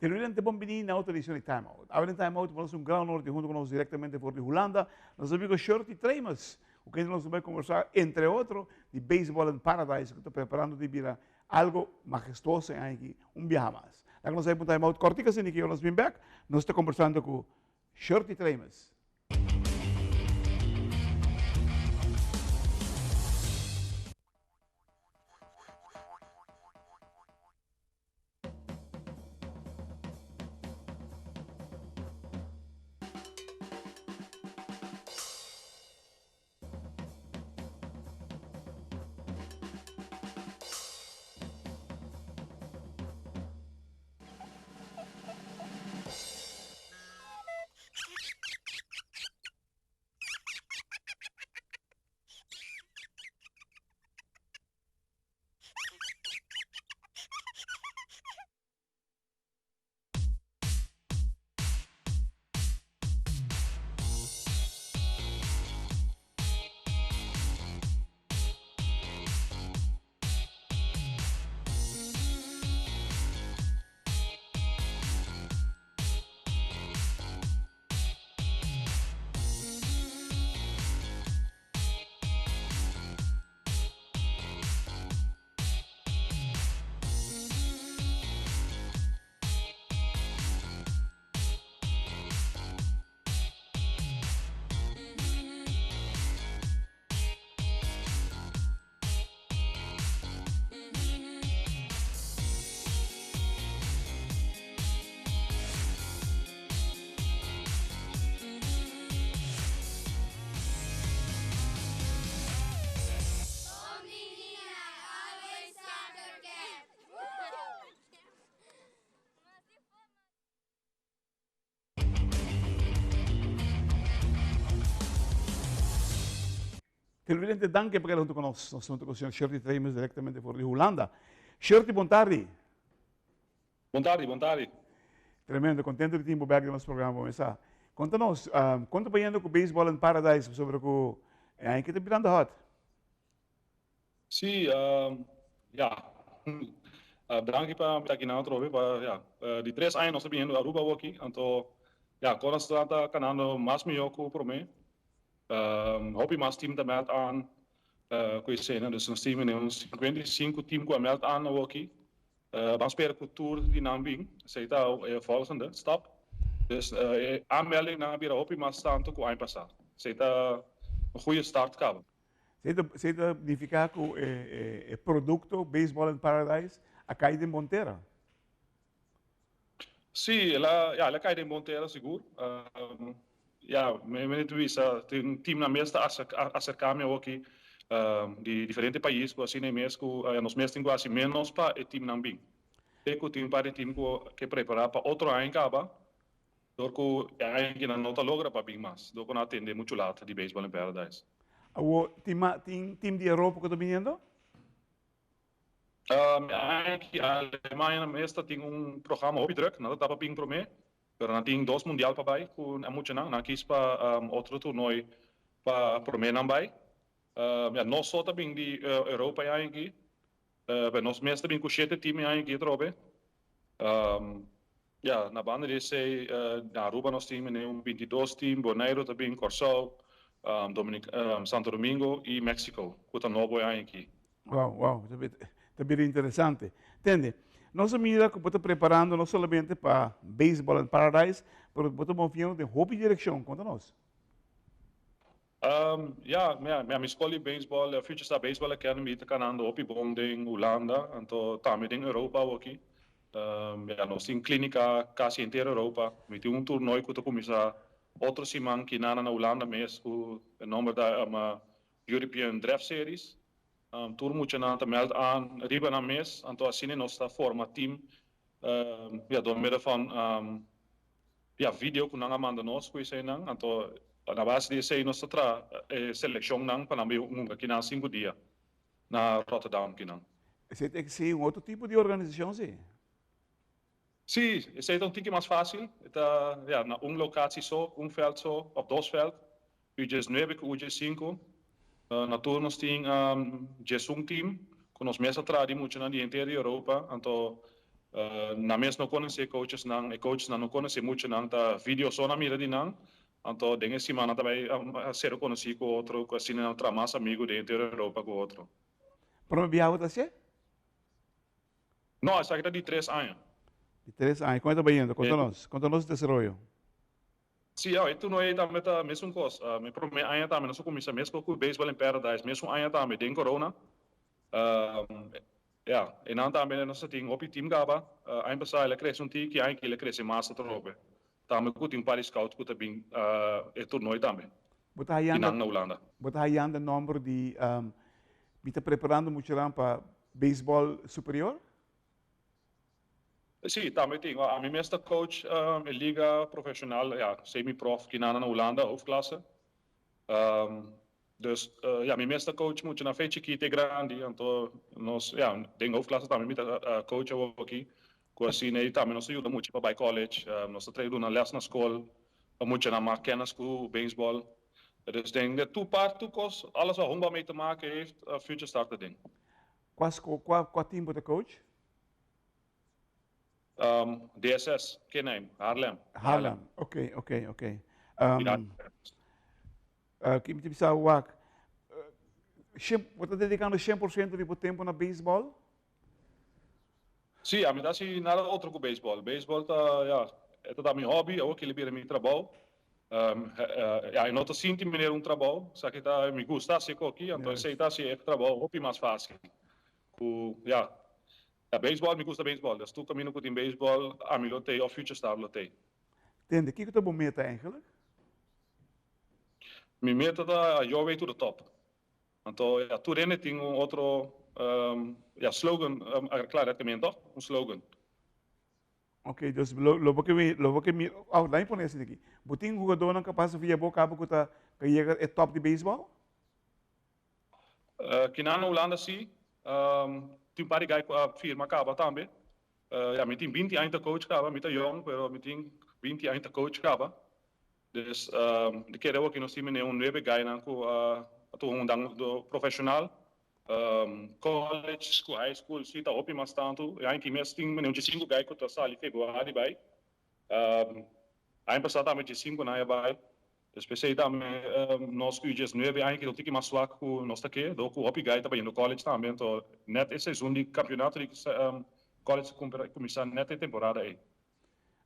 Televidente bon bini na otro edicion di Time Out. Awe den Time Out nos un gran honor di hunto cu nos directamente for di Hulanda, nos amigo Shirty Tremus, cu kende nos ta bay conversa entre otro di Baseball in Paradise cu ta preparando di bira algo majestuoso e aña aki un biaha mas. Laga nos bay pa un Time Out cortico asina ki ora nos bin bek nos ta conversando cu Shirty Tremus. Televidente, danki pa keda huntu ku nos. Nos huntu ku señor Shirley Tremus direktamente for di Hulanda. Shirley, bon tardi. Bon tardi, bon tardi. Tremendo, contento di tin bo bek den nos programa bo mesa. Conta nos, con ta bayendo cu Baseball in Paradise pasobra cu e aña aki ta birando hot? Sí, ya. Danki pa ta aki nan atrobe pa ya. Di tres aña nos ta biniendo Aruba awoki, anto ya, cosas ta canando mas miho cu prome. Hopi mas team ta meld aan cu esena, dus nos tin un 55 team cu a meld aan awoki. Ban spera cu tur di nan bin, esey ta e volgende stap. Dus e aanmeldingnan a bira hopi mas tanto cu aña pasa. Esey ta un goeie start caba. Esey ta nifica cu e producto Baseball in Paradise a cay den bon tera? Sí, el a, ya, el a cay den bon tera sigur. Ya, mi mi ta bisa tin teamnan mes ta acerca mi awoki di diferente pais cu asina e mes cu nos mes tin cu haci menos pa e teamnan bin. Te cu tin un par di team cu ke prepara pa otro aña caba, dor cu e aña aki nan no ta logra pa bin mas, dor cu nan a tende mucho laat di Baseball in Paradise. Awo, tin tin team di Europa cu ta biniendo? Aki Alemania mes ta tin un programa hopi druk, nan ta tapa bin prome, pero nan tin dos mundial pa bai ku e muchanan, nan kis pa otro toernooi pa prome nan bai. Ya nos so ta bin di Europa e aña aki, pero nos mes ta bin ku shete team e aña aki atrobe. Ya, na banda di esei na Aruba nos tin mene un bintidos team, Boneiru ta bin, Kòrsou, Santo Domingo i Mexico ku ta nobo e aña aki. Wow, wow, ta bira interesante. Tende, nos a mira ku bo ta preparando no solamente pa Baseball in Paradise, pero bo ta moviendo den hopi direkshon. Konta nos. Ya, mi mi skol di beisbòl, Future Star Baseball Academy, ta kanando hopi bon den Hulanda, anto tambe den Europa awoki. Ya, nos tin klínika kasi henter Europa. Mi tin un toernooi ku ta kuminsá otro siman kinana na Hulanda mes ku e nòmber ta European Draft Series. Tur muchanan ta mèld aan riba nan mes, anto asina nos ta forma team ya door middel van ya video ku nan a manda nos ku eseinan, anto na base di esei nos ta traha e selekshonnan pa nan bin hunga kinan sinku dia na Rotterdam kinan. Esei ta eksigi un otro tipo di organisashon si? Sí, esei ta un tiki mas fásil. E ta, ya, na un lokatie so, un vèlt so òf dos vèlt, U diesnuebe ku U diesinku. Na tur nos tin diesun tim ku nos mes a traha di muchanan di henter di Europa. Anto. Nan mes no conoce e coachesnan, e coachesnan no conoce e muchanan, ta video so nan mira di nan, anto den e siman nan ta bay ser conoci cu otro, cu asina nan traha mas amigo den henter Europa cu otro. Prome biaha bo ta hacié? No, esaki ta di tres aña. Di tres aña. Con e ta bayendo? Conta nos. Conta nos e desaroyo. Sí, e turno ei tambe ta mesun kos. Mi promé aña tambe nos a kuminsá meskos ku Baseball in Paradise, mesun aña tambe den corona. Ya, einan tambe nos a tin hopi team kaba. Aña pasá el a krese un tiki, aña aki el a krese mas atrobe. Tambe ku tin un par di scout ku ta bin e turno ei tambe, Bo ta di hayando, nan na Hulanda. bo ta hayando nòmber di mi ta preparando muchanan pa beisbòl superior? Sí, tambe tin. Ami mes ta coach e liga profesional, ya, semi-prof kinana na Hulanda, hoofdklasse. Dus, ya, mi mes ta coach mucha na fe chikí te grandi, anto nos, ya, den hoofdklasse tambe mi ta coach awoki, ku asina ei tambe nos ta yuda mucha pa bai college, nos ta trae duna les na skol pa muchanan mak kennis ku beisbòl. Dus den de tur part, tur kos, alles wat honkbal mee te maken heeft, Future Star ta den. Kua skol, kua, kua team bo ta coach? DSS, Kenheim, Haarlem. Haarlem, ok, ok, ok. Ki mi ta bisa wak, bo ta dedicando 100% di bo tempo na baseball? Sí, ami ta haci nada otro cu baseball. Baseball ta, ya, e ta ta mi hobby, awor kili bira mi trabou. Ya, e no ta sinti manera un trabou, esaki ta, mi gusta haci e koki, anto esey ta haci e trabou hopi mas facil. Cu, ya, Ya beisbòl, mi gusta beisbòl. Des tur kaminda ku tin beisbòl, ami lo tei òf Future Star lo tei. Tende, kiko ta bo meta eigenlijk? Mi meta ta your way to the top. Anto ya tur hende tin un otro ya slogan, kla dat ke men tòg? Un slogan. Ok, dus lo lo bo ke mi lo bo ke mi oh laat mi pone esei aki. Bo tin hugadónan kapas via bo kaba ku ta ka yega e top di beisbòl? Kinan na Hulanda si, tin un par di guy ku a firma kaba tambe. Ya, mi tin binti aña ta coach kaba, mi ta yong pero mi tin binti aña ta coach kaba. Dus di kere awor ki nos tin mene un nuebe guynan ku a tuma un dan profeshonal. College ku high school si ta hopi mas tantu. E aña ki mes tin mene un diesinku guy ku ta sali februari bai. Aña pasá tambe diesinku nan a bai. Despues ei tambe nos U diesnuebe aña ki tiki mas swak ku nos ta ke, dor ku hopi gai ta bayendo college tambe, anto net e seizoen di kampionato di college ta kuminsá net e temporada ei.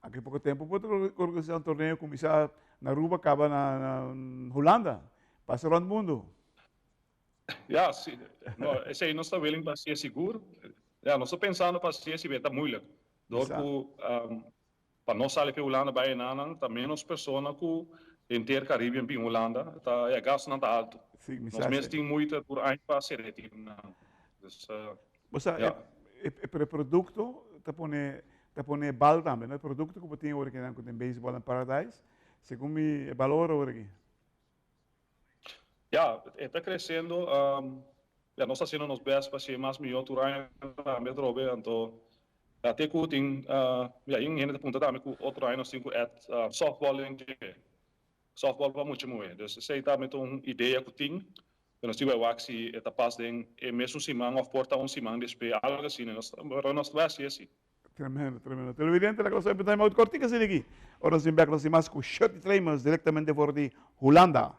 Aki poko tempu por organisá un torneo kuminsá na Aruba kaba na Hulanda, pasa rònt mundu. Ya, si, no, esei nos ta willing pa hasié sigur. Ya, nos ta pensando pa hasié si, ta moeilijk. Dor ku Pa nos sali p'e Hulanda bai enanan ta menos persona ku henter Caribbean bin Hulanda ta e gastunan ta alto. Nos mes tin moeite tur aña pa hacer e teamnan. Dus Bo sa ya. e e produkto ta pone ta pone bal tambe no e produkto ku bo tin ora kinan ku den Baseball in Paradise segun mi e balor ora aki. Ya, e ta creciendo. Ya, nos ta haciendo nos best pa hacié mas mihó tur aña tambe atrobe. Anto, ya te cu tin, ya, yin hende ta puntra tambe cu otro aña nos tin cu add softball den dje. Softball pa mucha muhé. Dus esey tambe ta un idea cu tin, pero nos tin bay wak si e ta pas den e mesun siman of por ta un siman despues, algo asina. Nos, pero nos ta bay haci asi. Tremendo, tremendo. Televidente, la cosa time out cortica así aquí. Ora nos back nos mas cu Shirley Tremers directamente voor di Hulanda.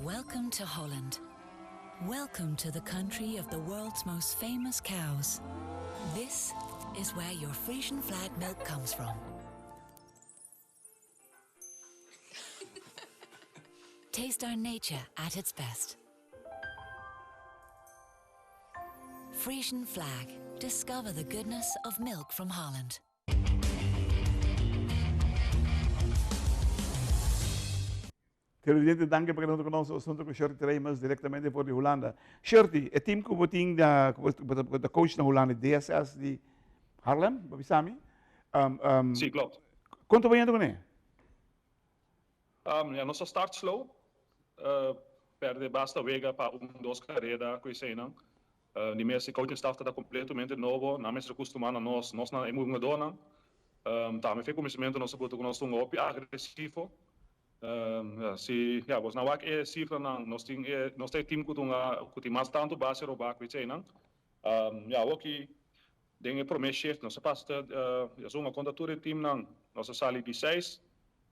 Welcome to Holland. Welcome to the country of the world's most famous cows. This is where your Frisian flag milk comes from. Taste our nature at its best. Frisian flag. Discover the goodness of milk from Holland. Televidente, danki pa keda huntu ku nos asuntu ku Shirley Treimers direktamente for di Hulanda. Shirley, e team ku bo tin na ku bo ta coach na Hulanda, DSS di Haarlem, bo bisa mi? Sí, klopt. Kon ta bayendo kuné? Ya, nos a start slow, perde basta wega pa un dos kareda ku eseinan. Di mes e coaching staff ta completamente nobo, nan mester kustumá na nos, nos na e hungadónan. Tambe fe kuminsamentu nos a buta ku nos ta un hopi agresivo. Ya, si ya bos nan wak e sifranan, nos tin e nos ta e tim ku ta hunga ku tin mas tantu base robá ku eseinan. Ya awoki den e promé shift nos a pasa ta ya hunga kontra tur e timnan, nos a sali di seis.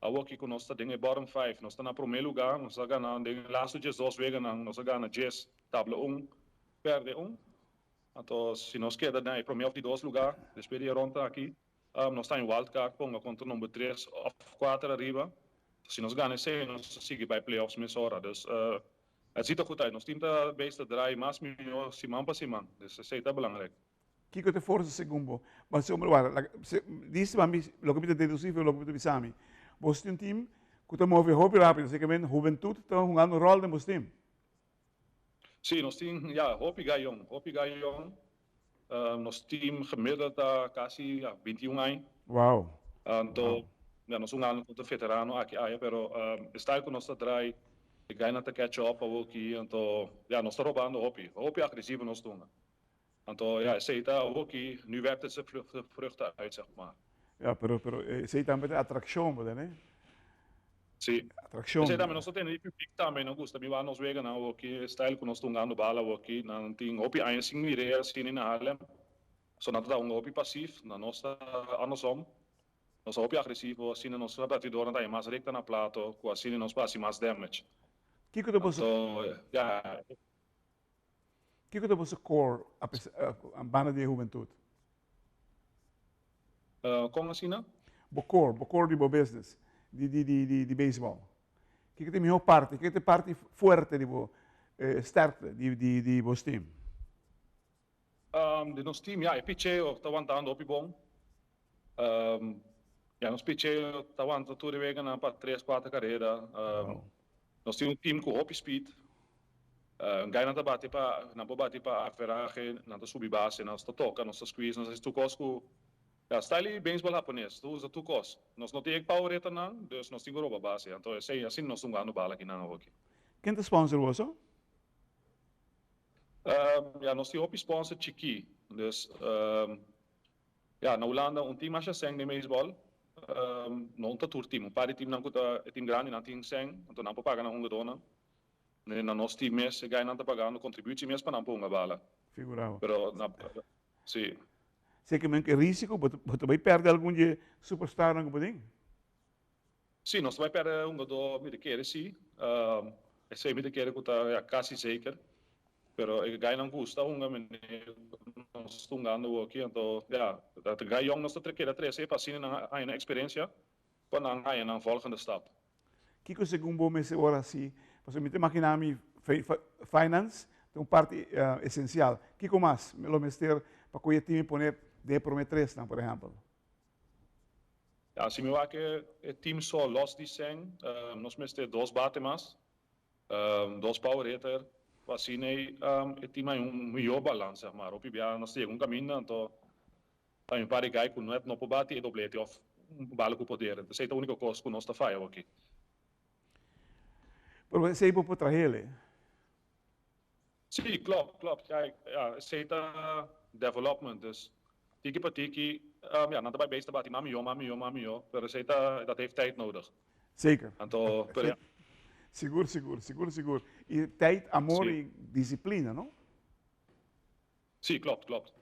Awoki ku nos ta den e bottom five, nos ta na promé lugá, nos a gana den e lastu 12 weganan, nos a gana 10, tabla un, pèrdè un. Anto si nos keda den e promé òf di dos lugá despues di e ronda aki, nos ta en wildcard pa hunga kontra number tres òf kuater ariba. Si nos gana esei, nos ta sigui bai playoffs mesora. Dus het ziet er goed uit. Nos team ta bezig ta draai mas mihó siman pa siman. Dus esei ta belangrijk. Kiko ta forsa segun bo? Ma segun bo, wara, disi pa mi, loke mi ta dedusí for loke bo ta bisa mi. Boso tin un team ku ta move hopi rápido, sekermente hubentut ta hungando un ròl den boso team. Sí, nos tin, ya, hopi gayon, hopi gayon. Nos team gemiddeld ta casi, ya, 21 aña. Anto, ya, nos un aña cu veterano aki aya, pero e style cu nos ta draai, e guynan ta catch up awoki, anto, ya, nos ta robando hopi, hopi agresivo nos ta hunga. Anto, ya, esey ta awoki, nu werpt het zijn vruchten uit, zeg maar. Ja, pero esey tambe ta atraccion, bo tene? Sí. Atraccion. Esey tambe nos ta tene di publiek tambe, no gusta mi wak nos weganan awoki, e style cu nos ta hungando bala awoki, nan tin hopi aña sin mira asina na Haarlem. So nan ta ta hunga hopi pasief, na nos ta andersom. Nos ta hopi agresivo, asina nos batidornan ta haña mas recta na plato, cu asina nos por haci mas damage. Kico ta boso. Anto, ya. Kiko ta boso core banda di e hubentud? Kon asina? Bo core, bo core di bo business, di di di di di baseball. Kiko ta e miho parti, kiko ta e parti fuerte di bo, sterkte di di di bos team? Di nos team, ya, e picheo ta wantando hopi bon. Ya, nos picheo ta wanta tur e weganan pa tres, kuater karera. Nos tin un team ku hopi speed. Gainan ta bati pa, nan por bati pa averahe, nan ta subi base, nos ta toka, nos ta squeeze, nos ta hasi tur kos ku, ya, style di beisbòl hapones, ta usa tur kos. Nos no tin e power hitter-nan, dus nos tin ku roba base. Anto esei, asina nos ta hungando bala akinan awoki. Ken ta sponsor boso? Ya, nos tin hopi sponsor chikí. Dus, ya, na Hulanda un team masha sèn den beisbòl. No ta tur team, un par di teamnan ku ta e team grandi nan tin sèn, anto nan por paga nan hungadónan. Na nos team mes e gainan ta pagando kontributie mes pa nan por hunga bala. Figurá bo. Pero na, si. Seki men ku e risiko bo ta bai pèrdè algun di e superstarnan ku bo tin? Si, nos ta bai pèrdè hungadó, mi ta kere si. Esei mi ta kere ku ta, ya, kasi zeker. Pero e gainan gusta hunga mene nos ta hungando awoki, anto, ya, ta gai yòn nos ta keda trese pa asina nan haña nan eksperensia pa nan haña nan volgende stap. Kiko segun bo mester ora hasi? Pasobra mi ta imaginá mi finance ta un parti esensial. Kiko mas lo mester pa ku e team i pone den e promé tresnan, por ehèmpel? Ya, si mi wak e team so los di sèn, nos mester dos bate mas, dos power hitter, pa asina e team haña un mihó balans, sèg maar. Hopi bia nos ta yega un kaminda, anto ta un par di guy ku net no por bati e doblete òf un bala ku poder. Esei ta úniko kos ku nos ta faya awor aki. Pero esei bo por trahel e? Sí, klopt, klopt. Kijk, ja, esei ta development. Dus tiki pa tiki, ja, nan ta bai bezig ta bati mas mihó, mas mihó, mas mihó, pero esei ta, dat heeft tijd nodig. Zeker. Anto, pero ja. Sigur, sigur, sigur, sigur. I tijd, amor i disciplina, no? Sí, klopt, klopt.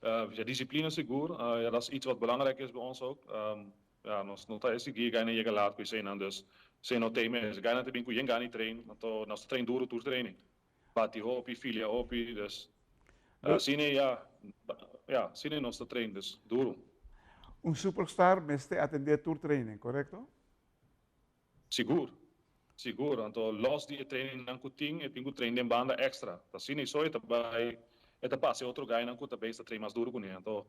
Ja, disciplina sigur. Ja, dat is iets wat belangrijk is bij ons ook. Ja, nos no ta exigí gainan yega laat ku eseinan, dus esei no t'ei mes. Gainan ta bin ku yen gana di train, anto nos ta train duro tur training. Bati hopi, filia hopi, dus asina ja, ja, asina nos ta train, dus duro. Un superstar mester atendé tur training, korekto? Sigur, sigur. Anto los di e trainingnan ku tin, e tin ku train den banda extra. Ta asina i so e ta bai, e ta pasa e otro guynan ku ta bes ta train mas duro kuné. Anto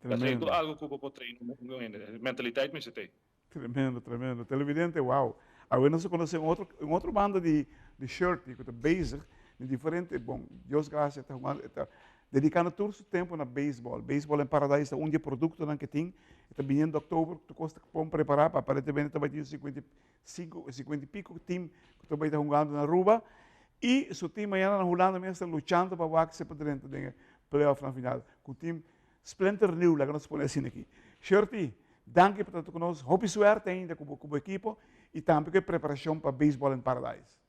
ta train tur algu ku bo por train un hende. Mentaliteit mester t'ei. Tremendo, tremendo. Televidente, wow. Awe nos a konosé un otro, un otro banda di di Shirty ku ta bezig den diferente, bon, Dios gracia ta hungando, e ta dedikando tur su tempu na beisbòl. Beisbòl en Paradise ta un di e produktonan ku e tin. E ta biniendo oktober, tur kos ta bon prepará, pa aparentemente ta bai tin 55, 50 i piko tim ku ta bai ta hungando na Aruba. I su tim mañana na Hulanda mes ta luchando pa wak si e por drenta den e playoffnan final ku tim splinternieuw, laga nos pone asina aki. Shirty. Danki pa ta ku nos. Hopi suerte ainda ku bo ekipo i tambe ku e preparashon pa Baseball in Paradise.